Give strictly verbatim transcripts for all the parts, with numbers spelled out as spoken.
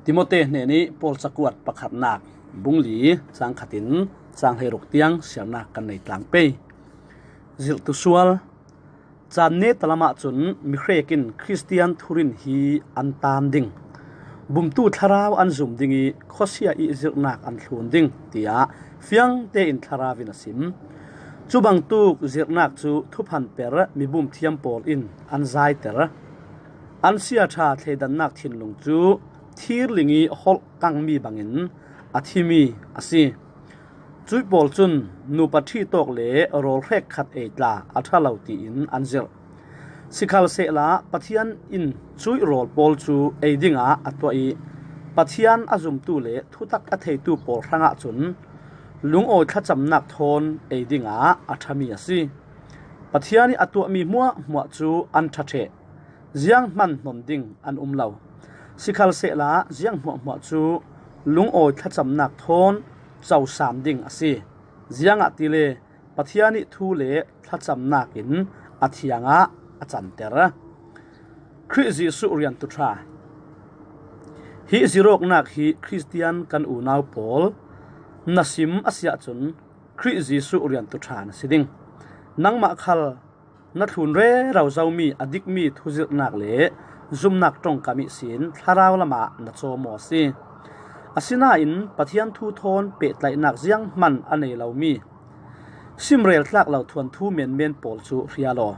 Timote hnenih Paul cakuat pakhatnak bung li cang khatin cang hleiruk tiang siarnak kan nei tlang pei. Zirhtu sual. Caan neta lamah cun mihrek in Khristian thurin hi an taam ding, bumtu thlarau an zum ding i khuasia i zirhnak an thlun ding, tiah fiangte in thlarau in a sim. Cubangtuk zirhnak cu thuphanper mibum thiam pawl in an zaiter. An siaṭha thleidannak thinlung cu thirling i holh kangmi bangin a thimi a si. Cuih pawl cun nupa ṭhi tawk le rawl hrekkhat ei tla a ṭha lo tiin an zirh. Sikhalsehla Pathian in cuih rawl pawl cu ei dingah a tuah i Pathian a zumtu le thutak a theitu pawl hrangah cun lungawi thlacamnak thawn ei dingah a ṭhami a si. Pathian i a tuahmi hmuahhmuah cu an ṭha ṭheh. Zianghman hnon ding an um lo. Sikhalsehla ziang hmuahhmuah cu lungawi thlacamnak thawn cosam ding a si. Ziangahtile Pathian i thu le thlacamnak in a thiangah a canter. Khrih Jesuh riantu ṭha. Hi zirawknak hi Khristian kan unau pawl na sim a si ahcun Khrih Jesuh riantu ṭha na si ding. Nangmah khal na thlun rero zomi a dikmi thuzirhnak le zumnak ṭongkam ihsin thlarau lamah na cawmaw a si. Asinain Pathian thu thawn pehtlaihnak zianghman a nei lomi simrel tlak lo thuanthu menmen pawl cu hria law.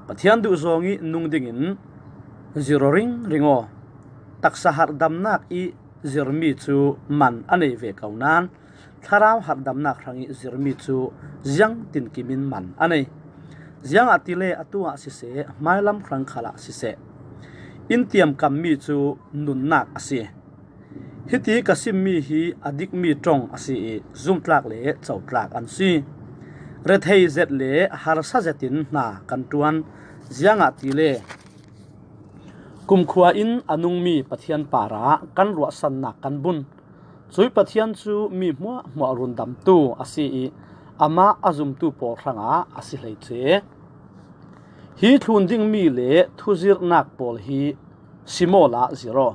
Pathian duhzawng i nung dingin zir aw ringring aw. Taksa harhdamnak i zirmi cu man a nei ve ko nain thlarau harhdamnak hrang i zirmi cu ziangtinkim in man a nei. Ziangahtile atu ah siseh, hmailam hrang khalah siseh, in tiamkammi cu nunnak a si. Hiti ka simmi hi a dikmi ṭong a si i zumtlak le cotlak an si. Rethei zet le harsa zetin hna kan ṭuan. Ziangahtile kumkhua in a nungmi Pathian parah kan ruahsannak kan bun. Cuih Pathian cu mi hmuahhmuah rundamtu a si i amah a zumtu pawl hrangah a si hleice. Hi thlun dingmi le thuzirhnak pawl hi sim awla zir aw.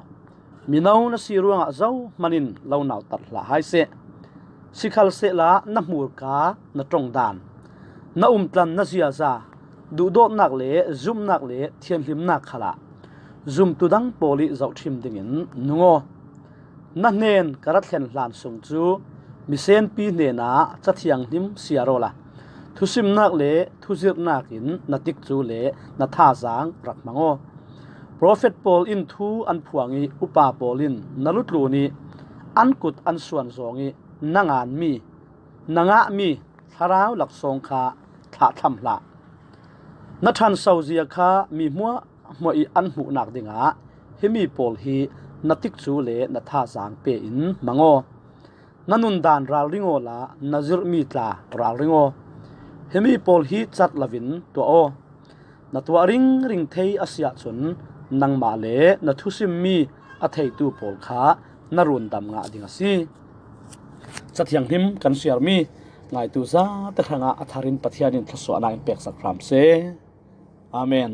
Mino na si ruangah zohman in lo nautat hlah hai seh. Sikhalsehla na hmurka, na ṭongdan, na umtlan, na ziaza, duhdawtnak le zumhnak le thianhlimnak khalah zumtu dang pawl i zohṭhim dingin nung aw. Na hnen ka ra thlen hlan sung cu misenpi hnenah Ca Thianghlim siar awla thusimnak le thuzirhnak in na tikcu le na thazaang rak hmang aw. Profet pawl in thu an phuang i upa pawl in na lutlun i an kut an suan zawng i na nganmi, na ngahmi thlarau laksawng kha thlahthlam hlah. Na ṭhanso zia kha mi hmuahhmuah i an hmuhnak dingah himi pawl hi na tikcu le na thazaang pe in hmang aw. Na nundan ralring awla na zirhmi tla ralring aw. Himi pawl hi cat loin tuah aw. Na tuah ringring thei a si ahcun nangmah le na thusimmi a theitu pawl kha na rundam ngah ding a si. Ca Thianghlim kan siarmi ngaitu zate hrangah a tharin Pathian in thluasuahnak in peksak hram seh. Amen.